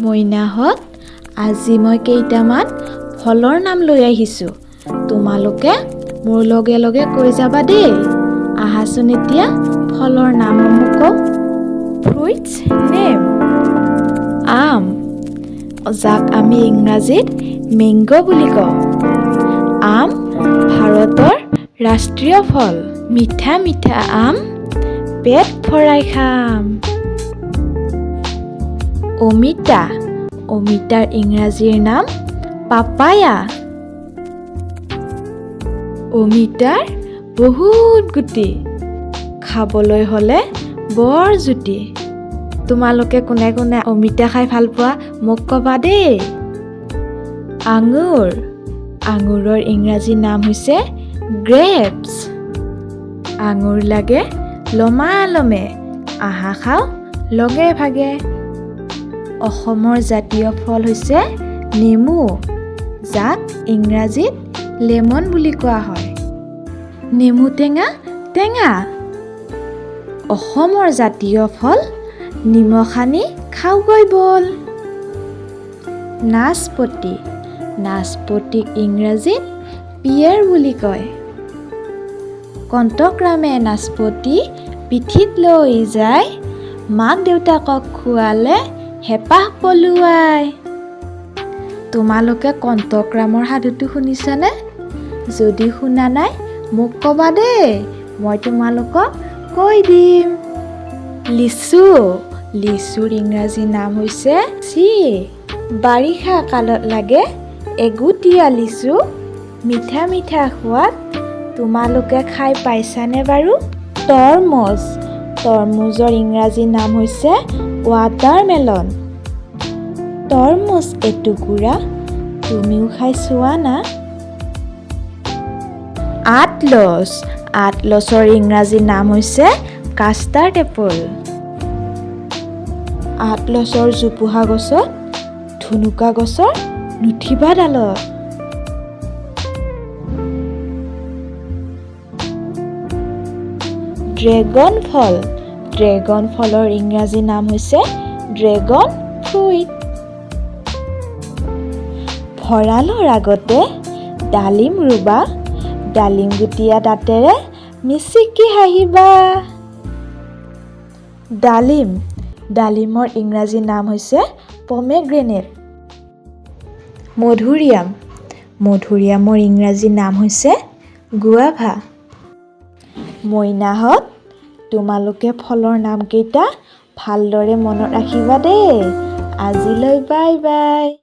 মইনাহঁত, আজি মই কেইটামান ফলৰ নাম লৈ আহিছোঁ। তোমালোকে মোৰ লগে লগে কৈ যাবা দেই। আহাচোন, এতিয়া ফলৰ নামসমূহ কওঁ। ফ্ৰুইটছ নেম: আম, যাক আমি ইংৰাজীত মেংগ' বুলি কওঁ। আম ভাৰতৰ ৰাষ্ট্ৰীয় ফল। মিঠা মিঠা আম, পেট ভৰাই খাম। অমিতা। অমিতাৰ ইংৰাজীৰ নাম পাপায়া। অমিতাৰ বহুত গুটি, খাবলৈ হ'লে বৰ জুতি। তোমালোকে কোনে কোনে অমিতা খাই ভাল পোৱা, মোক ক'বা দেই। আঙুৰ। আঙুৰৰ ইংৰাজী নাম হৈছে গ্ৰেপছ। আঙুৰ লাগে লমালমে, আহা খাওঁ লগে ভাগে। অসমৰ জাতীয় ফল হৈছে নেমু, যাক ইংৰাজীত লেমন বুলি কোৱা হয়। নেমু টেঙা টেঙা। অসমৰ জাতীয় ফল নিমখ সানি খাওঁগৈ ব'ল। নাচপতি। নাচপতিক ইংৰাজীত পিয়েৰ বুলি কয়। কণ্টকৰামে নাচপতি পিঠিত লৈ যায়, মাক দেউতাকক খুৱালে হেঁপাহ পলুৱাই। তোমালোকে কণ্টকৰামৰ সাধুটো শুনিছানে? যদি শুনা নাই, মোক ক'বা দেই, মই তোমালোকক কৈ দিম। লিচু। লিচুৰ ইংৰাজী নাম হৈছে লিচি। বাৰিষা কালত লাগে এগুটীয়া লিচু, মিঠা মিঠা সোৱাদ। তোমালোকে খাই পাইছানে বাৰু? তৰমুজ। তৰমুজৰ ইংৰাজী নাম হৈছে ৱাটাৰমেলন। তৰমুজ এটুকুৰা তুমিও খাই চোৱা না। আতলচ। আতলচৰ ইংৰাজী নাম হৈছে কাষ্টাৰ্ড এপল। আতলচৰ জোপোহা গছত, ধুনুকা গছৰ নুঠিবা ডালত। ড্ৰেগন ফল। ড্ৰেগন ফলৰ ইংৰাজী নাম হৈছে ড্ৰেগন ফ্ৰুইট। ভঁৰালৰ আগতে ডালিম ৰুবা, ডালিম গুটীয়া দাঁতেৰে মিচিকি হাঁহিবা। ডালিম। ডালিমৰ ইংৰাজী নাম হৈছে পমেগ্ৰেনেট। মধুৰিআম। মধুৰিআমৰ ইংৰাজী নাম হৈছে গুৱাভা। মইনাহঁত, তোমালোকে ফলৰ নামকেইটা ভালদৰে মনত ৰাখিবা দেই। আজিলৈ বাই বাই।